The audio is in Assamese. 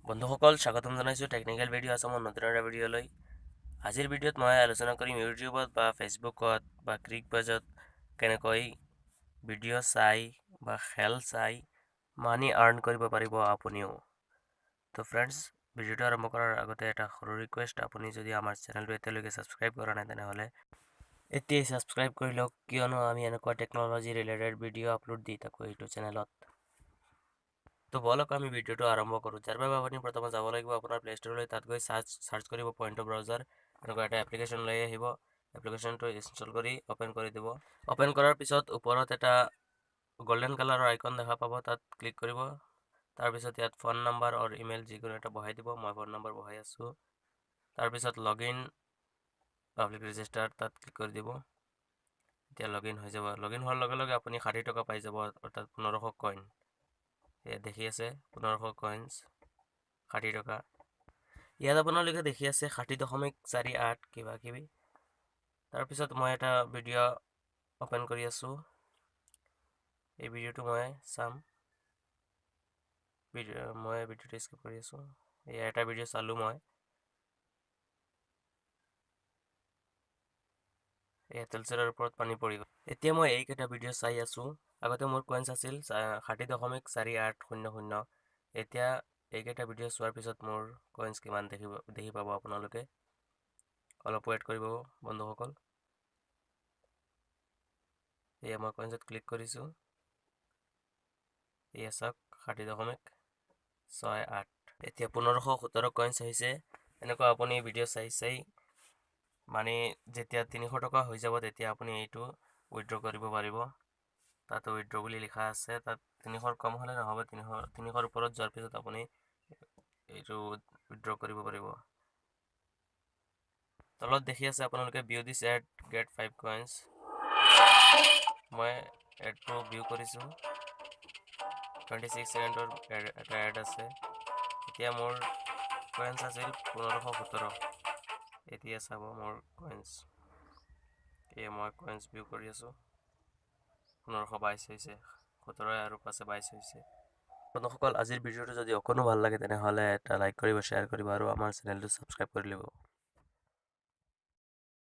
বন্ধুসকল, স্বাগতম জনাইছোঁ টেকনিকেল ভিডিঅ' আছামৰ নতুন এটা ভিডিঅ'লৈ। আজিৰ ভিডিঅ'ত মই আলোচনা কৰিম ইউটিউবত বা ফেচবুকত বা ক্ৰিকবাজত কেনেকৈ ভিডিঅ' চাই বা খেল চাই মানি আৰ্ণ কৰিব পাৰিব আপুনিও। তো ফ্ৰেণ্ডছ, ভিডিঅ'টো আৰম্ভ কৰাৰ আগতে এটা সৰু ৰিকুৱেষ্ট, আপুনি যদি আমাৰ চেনেলটো এতিয়ালৈকে ছাবস্ক্ৰাইব কৰা নাই তেনেহ'লে এতিয়াই ছাবস্ক্ৰাইব কৰি লওক, কিয়নো আমি এনেকুৱা টেকন'লজি ৰিলেটেড ভিডিঅ' আপলোড দি থাকোঁ এইটো চেনেলত। তো বলক আমি ভিডিঅ'টো আৰম্ভ কৰোঁ। যাৰ বাবে আপুনি প্ৰথমে যাব লাগিব আপোনাৰ প্লে ষ্ট'ৰলৈ, তাত গৈ চাৰ্চ কৰিব পইণ্ট ব্ৰাউজাৰ, এনেকুৱা এটা এপ্লিকেশ্যন লৈ আহিব। এপ্লিকেশ্যনটো ইনষ্টল কৰি অ'পেন কৰি দিব। অ'পেন কৰাৰ পিছত ওপৰত এটা গল্ডেন কালাৰৰ আইকন দেখা পাব, তাত ক্লিক কৰিব। তাৰপিছত ইয়াত ফোন নাম্বাৰ আৰু ইমেইল যিকোনো এটা বহাই দিব। মই ফোন নাম্বাৰ বহাই আছোঁ। তাৰপিছত লগ ইন পাব্লিক ৰেজিষ্টাৰ, তাত ক্লিক কৰি দিব। এতিয়া লগ ইন হৈ যাব। লগ ইন হোৱাৰ লগে লগে আপুনি 60 টকা পাই যাব, অৰ্থাৎ 1500 কইন। এয়া দেখি আছে 1500 কইনছ, 60 টকা। ইয়াত আপোনালোকে দেখি আছে 60.48 কিবা কিবি। তাৰপিছত মই এটা ভিডিঅ' অ'পেন কৰি আছোঁ, এই ভিডিঅ'টো মই চাম। মই ভিডিঅ'টো স্কিপ কৰি আছোঁ। এয়া এটা ভিডিঅ' চালোঁ মই। এয়া তেলচেৰাৰ ওপৰত পানী পৰি গ'ল। এতিয়া মই এইকেইটা ভিডিঅ' চাই আছোঁ। আগতে মোৰ কইনছ আছিল 60.4800। এতিয়া এইকেইটা ভিডিঅ' চোৱাৰ পিছত মোৰ কইনছ কিমান দেখি পাব আপোনালোকে। অলপ ৱেইট কৰিব বন্ধুসকল। এয়া মই কইনছত ক্লিক কৰিছোঁ। এয়া চাওক 60.68। এতিয়া 1517 কইনছ হৈছে। এনেকুৱা আপুনি ভিডিঅ' চাই চাই মানে যেতিয়া 300 টকা হৈ যাব তেতিয়া আপুনি এইটো উইড্ৰ কৰিব পাৰিব। তাত উইড্ৰ বুলি লিখা আছে, তাত 300 কম হ'লে নহ'ব, 300ৰ ওপৰত যোৱাৰ পিছত আপুনি এইটো উইড্ৰ কৰিব পাৰিব। তলত দেখি আছে আপোনালোকে view this ad get 5 coins. মই এডটো ভিউ কৰিছোঁ। 26 ছেকেণ্ডৰ এটা এড আছে। এতিয়া মোৰ কইনছ আছিল 1517। এতিয়া চাব মোৰ কইনছ, এয়া মই কইনছ ভিউ কৰি আছোঁ। 1522 হৈছে, 17 আৰু 5 22 হৈছে। বন্ধুসকল, আজিৰ ভিডিঅ'টো যদি অকণো ভাল লাগে তেনেহ'লে এটা লাইক কৰিব, শ্বেয়াৰ কৰিব আৰু আমাৰ চেনেলটো ছাবস্ক্ৰাইব কৰি ল'ব।